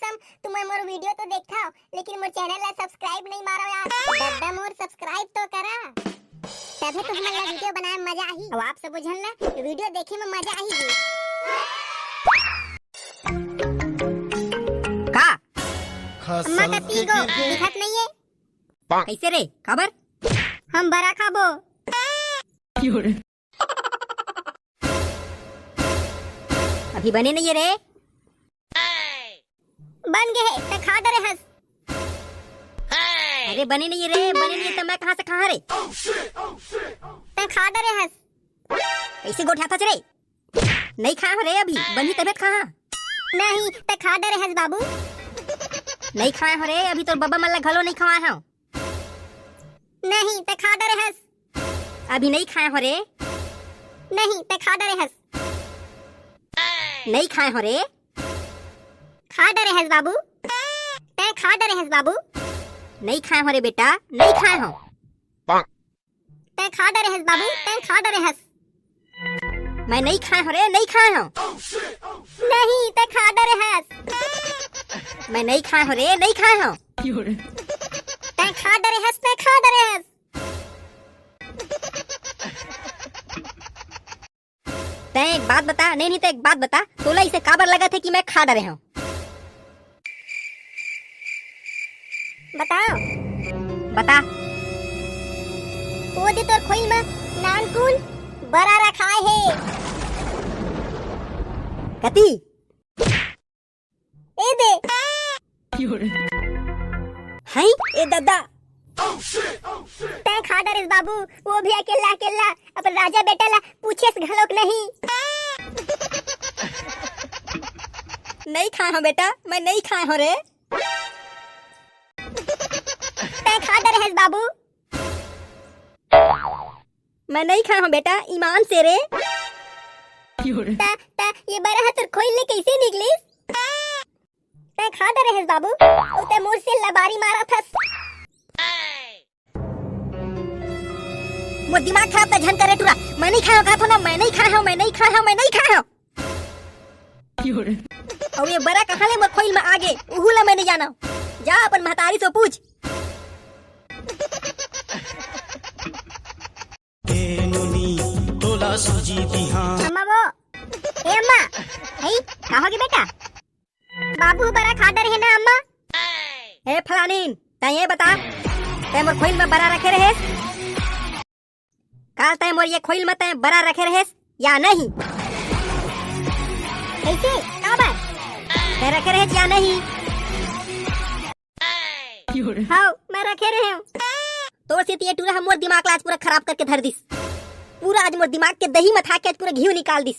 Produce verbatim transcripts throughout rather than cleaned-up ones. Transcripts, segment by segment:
कसम, तुमन मोर video तो देखथव, लेकिन मोर channel ला subscribe नइ मारव यार। दद्दा मोर subscribe तो करा, तभे तुमन ला video बनाए म मजा आही। अउ आप सबो झन ला video देखे म मजा आही जी। का? अम्मा का तीगो दिखत नइये। कइसे रे? काबर? हम बरा खाबो। अभी बने नइये रे। बन गे हे, तैं खा डरे हस। अरे बने नइये रे, बने नइये त मैं कहाँ से खाहूँ रे? तैं खा डरे हस। कइसे गोठियाथस रे? नइ खाए हँव रे अभी, बनही तभे त खाहूँ। नहीं, तैं खा डरे हस बाबू। नइ खाए हँव रे, अभी तोर बबा मन ला घलो नइ खवाए हँव। नहीं, तैं खा डरे हस। अभी नइ खाए हँव रे। नहीं, तैं खा डरे हस। नइ खाए हँव रे। खा डरे हस बाबू। तैं खा डरे हस बाबू। नइ खाए हँव रे बेटा, नइ खाए हँव। तैं खा डरे हस बाबू, तैं खा डरे हस। मैं नइ खाए हँव रे, नइ खाए हँव। नहीं, तैं खा डरे हस। मैं नइ खाए हँव रे, नइ खाए हँव। तैं खा डरे हस, तैं खा डरे हस। तैं एक बात बता, नहीं, नहीं, तैं एक बात बता, तोला इसे काबर लगत हे कि मैं खा डरे हँव? बताओ। बता। ओ दे तोर खोइल म नानकुन बरा रखाए हे। कती? ए दे। हई, ए ददा। तैं खा डरेस बाबू, वो भी अकेल्ला अकेल्ला अपन राजा बेटा ला पूछेस घलोक नहीं। नइ खाए हँव बेटा, मैं नइ खाए हँव रे। तैं खा डरे हस बाबू। मैं नइ खाए हँव बेटा, ईमान से रे। त, त ये बरा ह तोर खोइल ले कइसे निकलिस? तैं खा डरे हस बाबू, अउ तैं मोर से लबारी मारत हस। मोर दिमाग खराब त झन करे टूरा। मैं नइ खाए हँव कहत हँव ना, मैं नइ खाए हँव, मैं नइ खाए हँव, मैं नइ खाए हँव। अउ ये बरा कहाँ ले मोर खोइल म आगे, उहू ला मैं नइ जानँव। जा अपन महतारी से पूछ। ए नोनी, तोला सूजी दिहां। अम्मा वो, ए अम्मा, हई, का होगे बेटा? बाबू बरा खा डरे हे ना अम्मा? ए फलानीन, तैं ये बता, तैं मोर खोइल म बरा रखे रहेस? काल तैं मोर ये खोइल म तैं बरा रखे रहेस या नहीं? कइसे? काबर? तैं रखे रहेस या नहीं? हव, मैं रखे रहेंव। तोर सेती ये टूरा ह मोर दिमाग ला आज पूरा खराब करके धर दिस। पूरा आज मोर दिमाग के दही मथा के आज पूरा घीव निकाल दिस।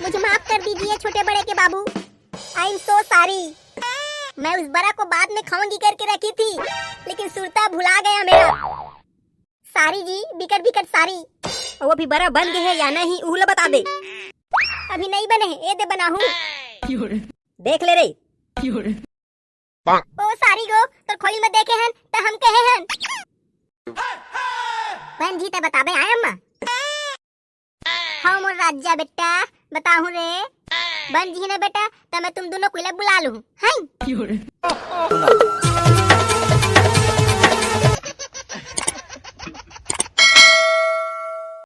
मुझे माफ कर दीजिए छोटे बड़े के बाबू। I am so sorry। मैं उस बरा को बाद में खाऊंगी करके रखी थी, लेकिन सुरता भुला गया मेरा। Sorry जी, बिकट बिकट sorry। वो भी बरा बन गे हे या नहीं, उहू ला बता दे। अभी नइ बने हे, ए दे बनाहूं। देख ले रे। ओ sorry गो, तोर खोइल म देखे हन, त हम कहे हन। बन जी त बताबे आय अम्मा। हव मोर राजा बेटा, बताहूं रे। बन जी ना बेटा, त मैं तुम दोनों कोई ला बुला लूं। हैं?